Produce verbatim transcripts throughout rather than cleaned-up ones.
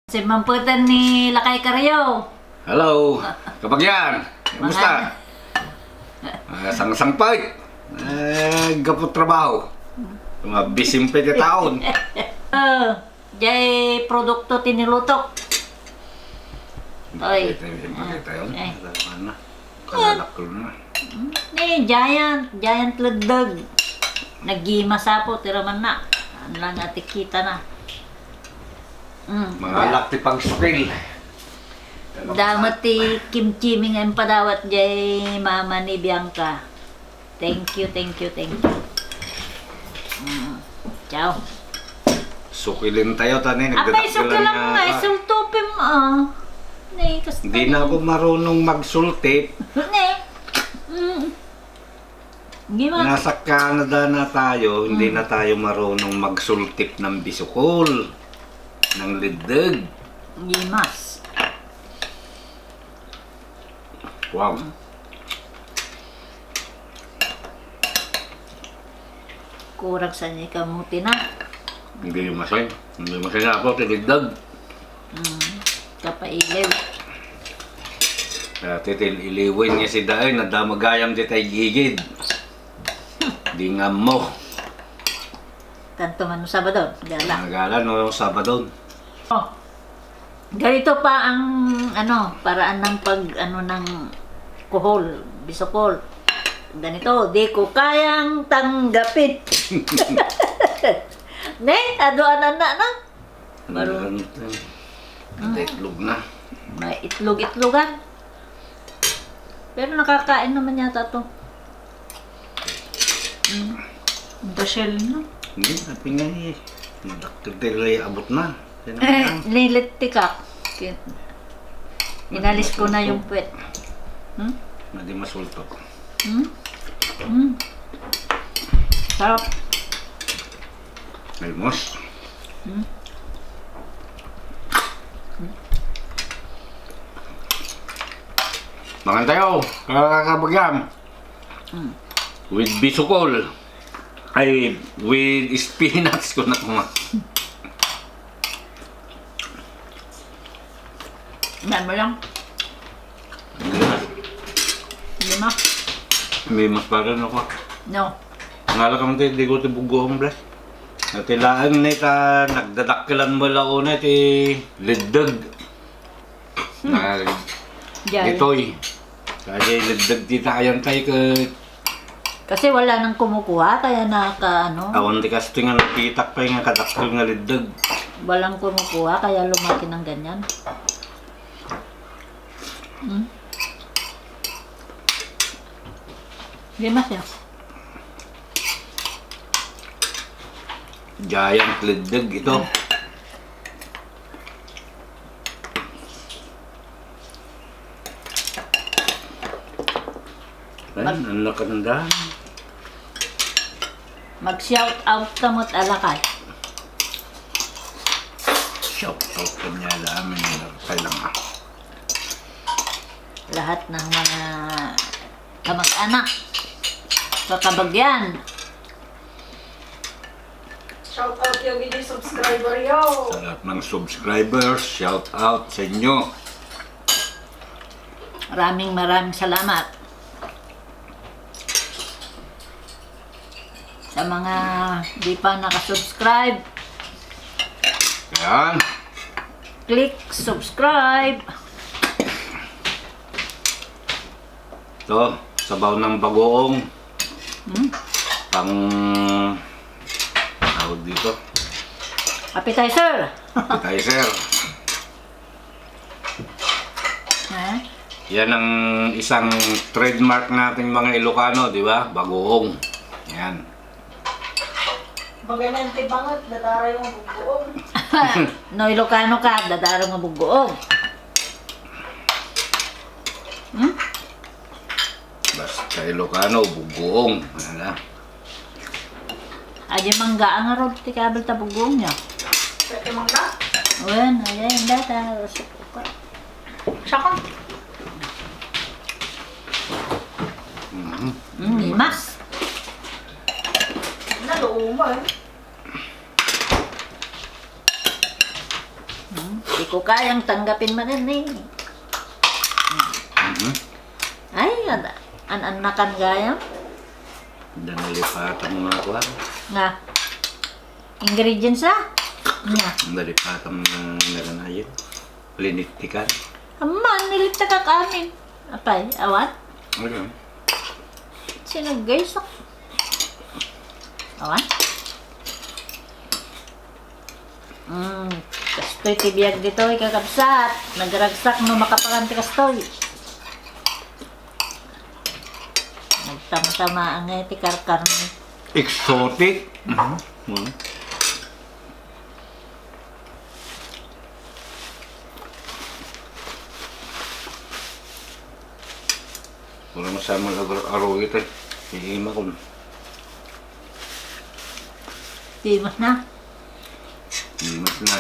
Simmampeten ni Lakay Karyo. Hello, kabagyan. Kumusta? Ah, sangsangpet. Eh, gapu trabaho. Mga bisimpe ti taon. Ah, jay produkto ti nilutok. Oy. Ipakita, ipakita yun. Eh. Ano na? Kalalakol na. Ni giant, giant leddeg. Naggimas apo, tira man na. Ano lang ati kita na. Mm. Mga alak ti pag-spill. Damat ti kimchi mi nga impadawat jay mama ni Bianca. Thank you, thank you, thank you. Mm. Ciao. Sukilin tayo, tani, apay, nagdadakkelan sukilan nga, nga, ah, isultupim, ah. Ne, kas-, hindi na ako marunong magsultip. Ne. Mm. Di ba? Nasa Canada na tayo, hindi, hmm, na tayo marunong magsultip ng bisukol, ng liddeg. Gimas. Wow. Kurang sa ni kamuti na. Hindi masay. Hindi masay na ako, tinigdag. Mm, kapailiw. Dati tin-iliwen nga si Daay, nadamagayam ti taygigid. Di nga mo. Kanto man no Sabado, gala. Gala no Sabado. Oh. Ganito pa ang, ano, paraan ng pag, ano, ng kuhol, bisukol. Ganito, "Di ko kayang tanggapin." Ne, adu anan na, no? Ano, baro-, ano to? Mm. May itlog na. May itlog-itlogan. Pero nakakain naman yata to. Mm. Ang shell, no? Hindi, sabi nga eh. Madakkel tayo, abot na. Sino, eh, na? Nilitikak. Kin-, inalis ko na yung puwet. Hmm? Madi masultok. Hmm? Hmm. Sarap. Almost. Hmm. Mangan tayo, kakabagyan. Mm. With bisukol. Ay, with spinach ko na kuma. Ano mo lang? Lima. Lima. May mas pa rin ako. No. Ngala ka man tayo, di ko ito bugo ang bless. Natilaan ni ta, nagdadakkelan mo launa ti liddeg. Hmm. Na, diyan. Itoy. Kaya liddeg ti tayan tayo ka. Kasi wala nang kumukuha, kaya naka, ano? Awan ti kasto nga napitak pa nga kadakkel nga liddeg. Walang kumukuha, kaya lumaki ng ganyan. Hmm? Di mas yan. Giant liddeg ito. Ay, mag- ang nakanda. Mag-shout out ka mo't alakay. Shout out kanya la amin, kailangan. Lahat ng mga kamag-anak, kakabagyan. Shout out yo, gidi subscriber yo. Sa lahat ng subscribers, shout out sa inyo. Maraming, maraming salamat. Sa mga di pa nakasubscribe, yan. Click subscribe. Ito, sabaw ng bagoong. Hmm? Pang, tawag dito? Appetizer. Appetizer. Ha? Yan ang isang trademark nating mga Ilocano, di ba? Bagoong. Yan. Baga na yung tibangot, dadara yung bubuong. No, Ilocano ka, dadara nga bubuong. Hmm? Basta Ilocano, bugoong. Ano na? Adi mangga, ang arod ti kabil ta bugoong niya. Pwede mangga? Wen, ayan, data. Saka? Mhm. Mm, mas. Naluuma eh. Hmm, di Ko kayang tanggapin man ni. Mhm. Ay, an-, an-, annakan gayam? Nalipatan nga kuan. Nga. Ingredients, ah? Nga. Nalipatan nga naganayon. Linitikan. Amman, nilitakak amin. Apay, awan? Ano? Sino guys? Awan? Mm, kastoy ti biag ditoy, kakabsat. Nagragsak no makapangan ti kastoy. Nagtamtama ang ti karkarne. Exotic. Mhm. Mhm. Wala mo sa mga agar-, arugit, eh. Iima ko. Timas na. Timas na.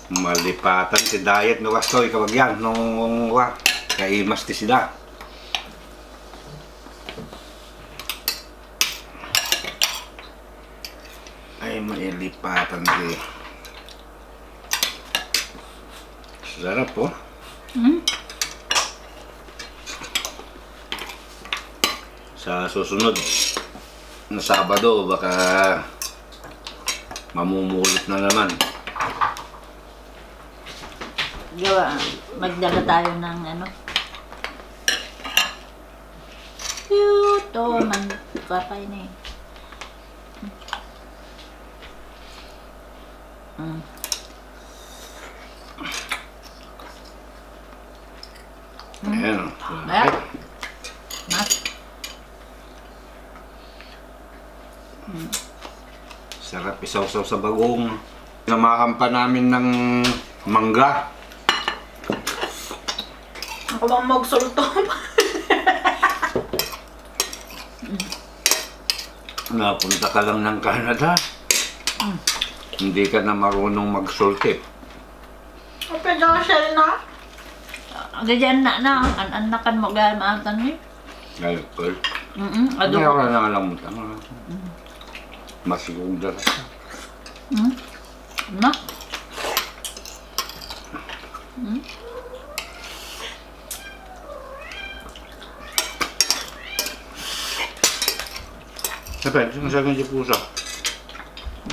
Malipatan ti diet no kastoy, kabagyan, no, wa, kaimas ti sida. Ay, mailipatan ti. Sarap, oh. Mm. Sa susunod na Sabado, baka mamumulot na naman. Gawa, magdala tayo ng ano. Cute! Oh, man, kapay na eh. Mm. Ayan, oh. Ayan. Mas. Mm. Sarap isawsaw sa bagong. Sinamahan pa namin ng mangga. Ako bang magsulto? Napunta ka lang ng Canada. Mm. Hindi ka na marunong magsultip. Ang pedasal na? Ganyan na na. An-, annakan mo gaya maatan ni. Alcohol. Mm-mm, adu- Hindi ako na alam mo tama. Mm. Masigong dala. Mm. Na? Mm. Siyempre, sinasabi ng pusa.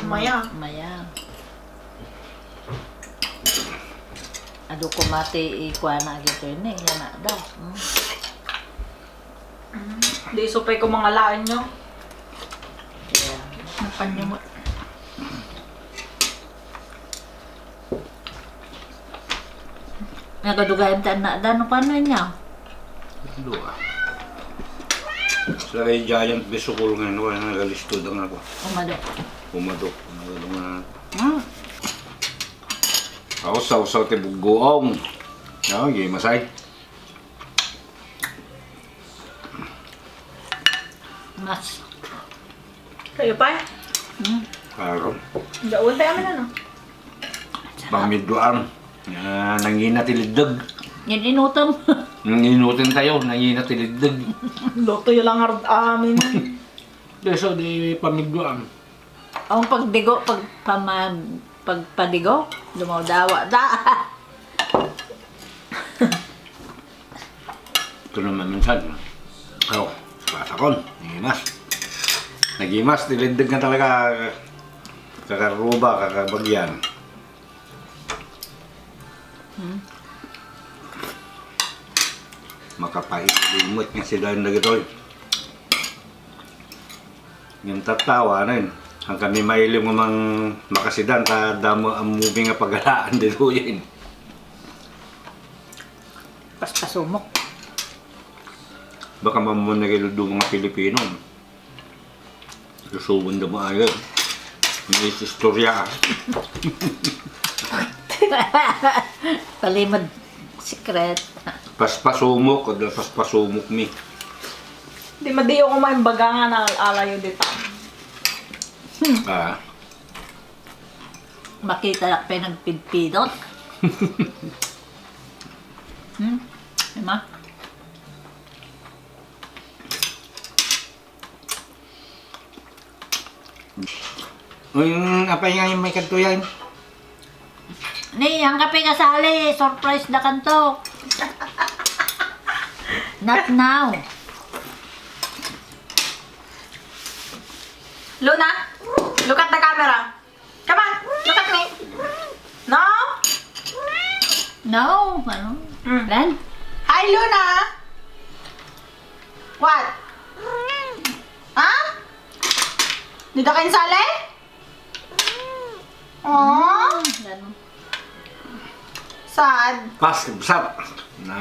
Maya. Maya. Adu ko mati ikuana agito ini, yan na daw. Mm. Mm. Di supay ko mga laan nyo. Yeah. Ang panyo mo. Nagadugayan ti anakda, no, paano niya? Dua. Sa kay Giant Bisukol nga, no, nga nagalisto da nga ako. Umado. Umado. Umado nga. Hmm. Ako, sawsaw ti buggoong. No, gimasay. Mas. Kayo pa? Hmm. Klaro. Daon tayo man, ano? Sarap. Pamiduan. Ah, nangina ti liddeg. Yan inutom. Nang inutin tayo, nangina ti liddeg. Luto yung langar amin. Di, so, di pamiduan. Ang pagdigo, pag pama-, pagpadigo, dumawdawa da. Ito naman minsan. Oh, patakon. Nagimas. Nagimas, ti liddeg nga talaga. Kakaruba, kakabagyan. Hmm. Makapait limot nga sida dagitoy. Yung tattawa, ano yun? Ang kami mailim nga mang makasidan, ta damo ang movie nga pagalaan dito yun. Paspasumok. Baka mamon na kayo doon mga Pilipino. Susuwon da mo agad. May istorya, ah. Palimod secret. Paspasumok, kada paspasumok mi. Di madiyo ko maimbaga nga naalalayo dita. Ah. Makita lang pa nagpidpidot. Hmm? Diba? Uy, apay nga yung may kadto yan? Ni, ang kape kasali, surprise da kanto. Not now. Luna, look at the camera. Come on, look at me. No? No, ano? Mm. Len? Hi, Luna! What? Ha? Dida kayo sali? Aww. Ganun. Sad. Pas, kabsat. Na,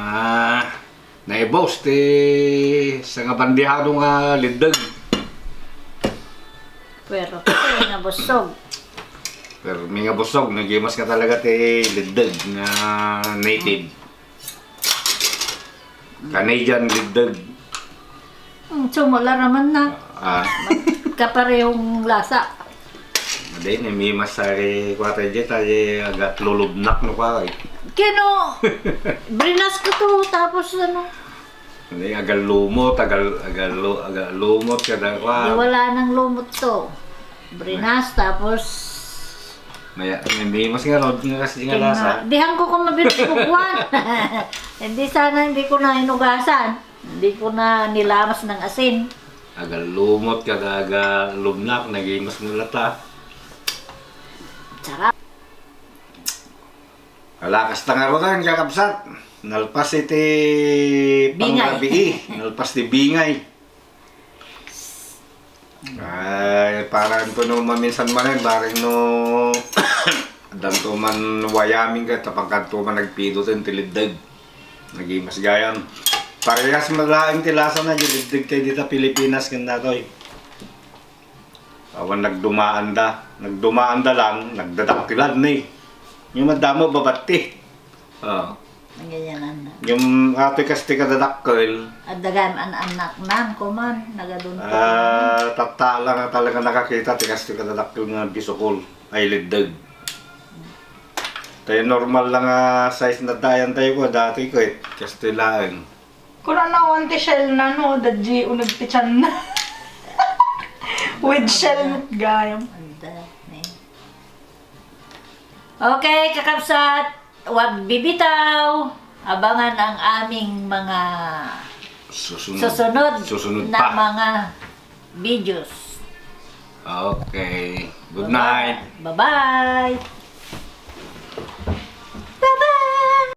naibos ti sangabandihado nga liddeg. Pero, eh, nabusog. Pero may nga busog, nagimas nga talaga ti liddeg nga native. Canadian liddeg. Hmm, sumala naman na. Ah, Kaparehong lasa. Adi, ni Mimas, ari, kuwata, di tayo agat lulubnak, no, kuwata. Kino, brinas ko to, tapos ano? Hindi, agal lumot, agal, agal, lu- agal lumot, kada, kuwata. Di wala nang lumot to. Brinas, tapos Maya, ni Mimas nga, Rod, nga kasi nga lasa. Tingnan, dihan ko kung mabili ko kuwan. Hindi sana, hindi ko na inugasan. Hindi ko na nilamas ng asin. Agal lumot, kada aga lumnak, nagimas nga lata. Sarap. Ala, kasta nga rudan, kakabsat. Nalpas iti Bingay. Pangrabii. Nalpas ti bingay. Ay, parang to no maminsan manen, bareng no, addanto man Wyoming ket, tapno kanto man nagpido ten ti liddeg. Nagimas gayam. Parehas met laeng ti lasa na, di liddeg tayo dita Pilipinas, ken datoy. Awan nagdumaanda. Nagdumaanda lang, nagdadakkelan ni. Yung madamo, babatti. Oo. Ganyan, ano. Yung ate kas ti kadadakkel. Adagan an anak nan, kuman, nagadunto. Ah, tatta lang nga talaga nakakita, ti kas ti kadadakkel nga bisukol, ay liddeg. Tayo normal lang nga size na dayan tayo ko, dati ko eh, kas ti laeng. Kuna nawan ti shell na, no, dadji unag ti tiyan na. With shell, gayam. Anda, eh. Okay, kakabsat, wag bibitaw. Abangan ang aming mga Susunod. Susunod Susunod na pa. Mga videos. Okay. Good night. Bye-bye. Bye-bye.